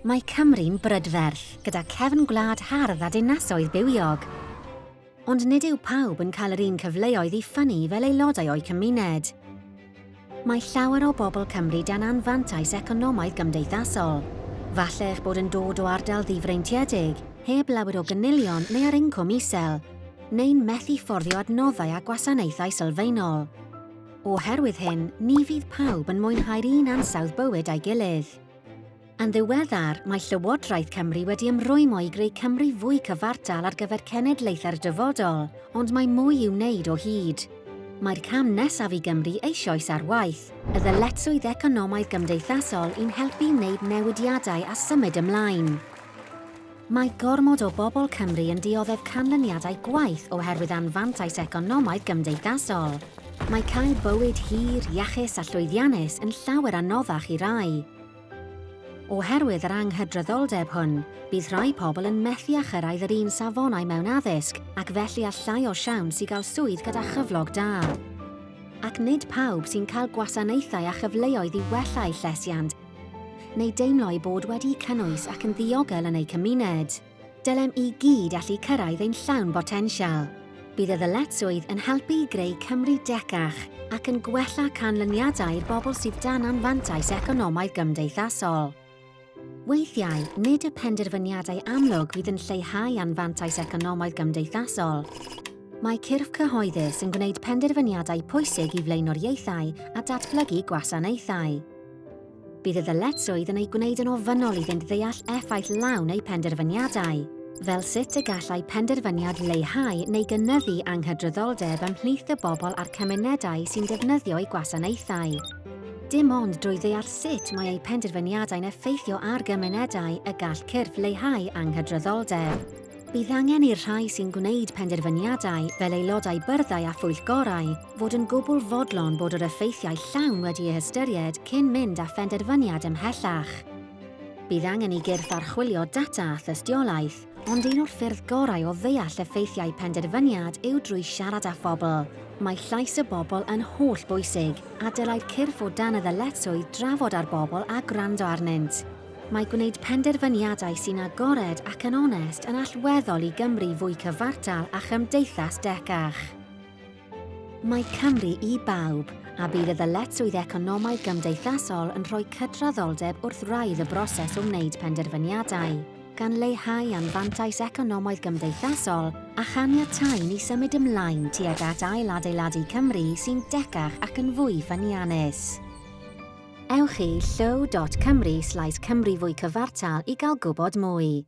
Mae Cymru'n brydferth, gyda cefn gwlad hardd a dinasoedd bywiog. Ond nid yw pawb yn cael yr un cyfleoedd i ffynnu fel aelodau o'u cymuned. Mae llawer o bobl Cymru dan anfantais economaidd gymdeithasol. Falle eich bod yn dod o ardal ddifreintiedig, heb lawer o gynilion neu ar incwm isel, neu'n methu fforddio adnoddau a gwasanaethau sylfaenol. Oherwydd hyn, ni fydd pawb yn mwynhau'r un ansawdd bywyd â'i gilydd. Yn ddiweddar, mae Llywodraeth Cymru wedi ymrwymo i greu Cymru fwy cyfartal ar gyfer cenedlaethau'r dyfodol, ond mae mwy i'w wneud o hyd. Mae'r cam nesaf i Gymru eisoes ar waith, y ddyletswydd economaidd gymdeithasol i'n helpu i wneud newidiadau a symud ymlaen. Mae gormod o bobl Cymru yn dioddef canlyniadau gwaeth oherwydd anfantais economaidd gymdeithasol. Mae cael bywyd hir, iachus a llwyddiannus yn llawer anoddach i rai. Oherwydd yr anghydraddoldeb hwn, bydd rhai pobl yn methu â chyrraedd yr un safonau mewn addysg ac felly â llai o siawns i gael swydd gyda chyflog da. Ac nid pawb sy'n cael gwasanaethau a chyfleoedd i wella eu llesiant neu deimlo eu bod wedi'u cynnwys ac yn ddiogel yn eu cymuned. Dylem i gyd allu cyrraedd ein llawn botensial. Bydd y ddyletswydd yn helpu i greu Cymru decach ac yn gwella canlyniadau i'r bobl sydd dan anfantais economaidd gymdeithasol. Weithiau, nid y penderfyniadau amlwg fydd yn lleihau anfantais economaidd gymdeithasol. Mae cyrff cyhoeddus yn gwneud penderfyniadau pwysig i flaenoriaethau a datblygu gwasanaethau. Bydd y ddyletswydd yn ei gwneud yn ofynnol iddynt ddeall effaith lawn eu penderfyniadau, fel sut y gallai penderfyniad leihau neu gynyddu anghydraddoldeb ymhlith y bobl a'r cymunedau sy'n defnyddio eu gwasanaethau. Dim ond drwy ddeall sut mae eu penderfyniadau'n effeithio ar gymunedau y gall cyrff leihau anghydraddoldeb. Bydd angen i'r rhai sy'n gwneud penderfyniadau, fel aelodau byrddau a phwyllgorau, fod yn gwbl fodlon bod yr effeithiau llawn wedi eu hystyried cyn mynd â phenderfyniad ymhellach. Bydd angen i gyrff archwilio data a thystiolaeth, ond un o'r ffyrdd gorau o ddeall effeithiau penderfyniad yw drwy siarad â phobl. Mae llais y bobl yn holl bwysig, a dylai'r cyrff o dan y ddyletswydd drafod â'r bobl a gwrando arnynt. Mae gwneud penderfyniadau sy'n agored ac yn onest yn allweddol i Gymru fwy cyfartal a chymdeithas decach. Mae Cymru i bawb, a bydd y ddyletswydd economaidd gymdeithasol yn rhoi cydraddoldeb wrth wraidd y broses o wneud penderfyniadau, gan leihau anfantais economaidd gymdeithasol a chaniatáu ni symud ymlaen tuag at ail-adeiladu Cymru sy'n decach ac yn fwy ffyniannus. Ewch i llyw.cymru slaes Cymru Fwy Cyfartal i gael gwybod mwy.